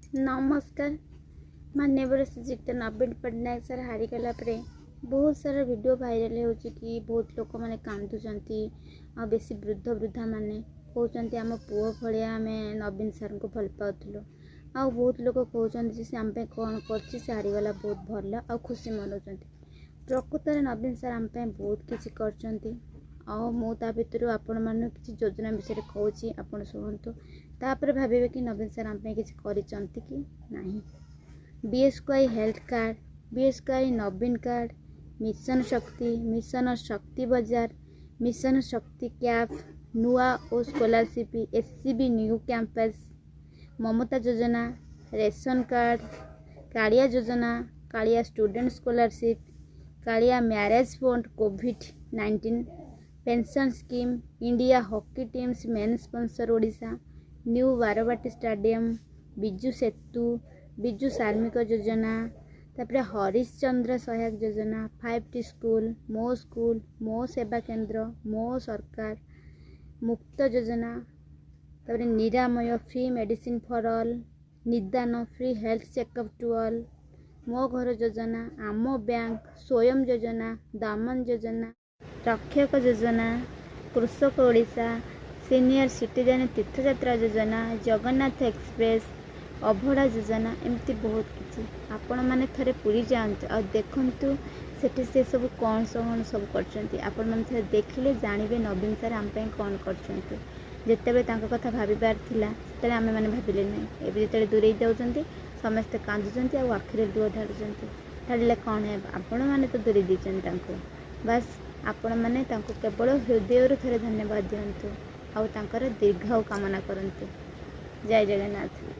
ନମସ୍କାର। ମାନ୍ୟବର ଶ୍ରୀଯୁକ୍ତ ନବୀନ ପଟ୍ଟନାୟକ ସାର୍ ହାରିଗଲା ପରେ ବହୁତ ସାରା ଭିଡ଼ିଓ ଭାଇରାଲ୍ ହେଉଛି କି ବହୁତ ଲୋକମାନେ କାନ୍ଦୁଛନ୍ତି, ଆଉ ବେଶୀ ବୃଦ୍ଧ ବୃଦ୍ଧାମାନେ କହୁଛନ୍ତି, ଆମ ପୁଅ ଭଳିଆ ଆମେ ନବୀନ ସାର୍ଙ୍କୁ ଭଲ ପାଉଥିଲୁ। ଆଉ ବହୁତ ଲୋକ କହୁଛନ୍ତି ଯେ ସେ ଆମ ପାଇଁ କ'ଣ କରିଛି, ସେ ହାରିଗଲା ବହୁତ ଭଲ, ଆଉ ଖୁସି ମନାଉଛନ୍ତି। ପ୍ରକୃତରେ ନବୀନ ସାର୍ ଆମ ପାଇଁ ବହୁତ କିଛି କରିଛନ୍ତି, ଆଉ ମୁଁ ତା ଭିତରୁ ଆପଣମାନଙ୍କୁ କିଛି ଯୋଜନା ବିଷୟରେ କହୁଛି, ଆପଣ ଶୁଣନ୍ତୁ, ତାପରେ ଭାବିବେ କି ନବୀନ ସାର୍ ଆମ ପାଇଁ କିଛି କରିଛନ୍ତି କି ନାହିଁ। BSKY health card, BSKY ନବୀନ କାର୍ଡ଼, ମିଶନ ଶକ୍ତି, ମିଶନ ଶକ୍ତି ବଜାର, ମିଶନ ଶକ୍ତି କ୍ୟାଫ୍, ନୂଆ ଓ ସ୍କଲାରସିପ୍, SCB new campus, ମମତା ଯୋଜନା, ରେସନ କାର୍ଡ଼, କାଳିଆ ଯୋଜନା, Kalia student scholarship, Kalia marriage fund, COVID-19 pension scheme, India hockey teams main sponsor Odisha, new Barabati stadium, Biju ସେତୁ, ବିଜୁ ଶ୍ରମିକ ଯୋଜନା, ତାପରେ ହରିଶ୍ଚନ୍ଦ୍ର ସହାୟକ ଯୋଜନା, 5ଟି ସ୍କୁଲ, ମୋ ସ୍କୁଲ, ମୋ ସେବା କେନ୍ଦ୍ର, ମୋ ସରକାର, ମୁକ୍ତ ଯୋଜନା, ତାପରେ ନିରାମୟ, ଫ୍ରି ମେଡ଼ିସିନ ଫର୍ ଅଲ୍, ନିଦାନ, free health checkup to all, ମୋ ଘର ଯୋଜନା, ଆମ ବ୍ୟାଙ୍କ, ସ୍ୱୟଂ ଯୋଜନା, ଦାମନ ଯୋଜନା, ରକ୍ଷକ ଯୋଜନା, କୃଷକ ଓଡ଼ିଶା, ସିନିୟର ସିଟିଜେନ୍ ତୀର୍ଥଯାତ୍ରା ଯୋଜନା, ଜଗନ୍ନାଥ ଏକ୍ସପ୍ରେସ୍, ଅଭଡ଼ା ଯୋଜନା, ଏମିତି ବହୁତ କିଛି। ଆପଣମାନେ ଥରେ ପୁରୀ ଯାଆନ୍ତୁ ଆଉ ଦେଖନ୍ତୁ ସେଠି ସେ ସବୁ କ'ଣ କ'ଣ ସବୁ କରିଛନ୍ତି। ଆପଣମାନେ ଥରେ ଦେଖିଲେ ଜାଣିବେ ନବୀନ ସାର୍ ଆମ ପାଇଁ କ'ଣ କରିଛନ୍ତି। ଯେତେବେଳେ ତାଙ୍କ କଥା ଭାବିବାର ଥିଲା, ସେତେବେଳେ ଆମେମାନେ ଭାବିଲେ ନାହିଁ। ଏବେ ଯେତେବେଳେ ଦୂରେଇ ଯାଉଛନ୍ତି, ସମସ୍ତେ କାନ୍ଦୁଛନ୍ତି ଆଉ ଆଖିରେ ଲୁହ ଢାଳୁଛନ୍ତି। ଢାଳିଲେ କ'ଣ ହେବ? ଆପଣମାନେ ତ ଦୂରେଇ ଦେଇଛନ୍ତି ତାଙ୍କୁ। ବାସ୍, ଆପଣମାନେ ତାଙ୍କୁ କେବଳ ହୃଦୟରୁ ଥରେ ଧନ୍ୟବାଦ ଦିଅନ୍ତୁ ଆଉ ତାଙ୍କର ଦୀର୍ଘାୟୁ କାମନା କରନ୍ତୁ। ଜୟ ଜଗନ୍ନାଥ।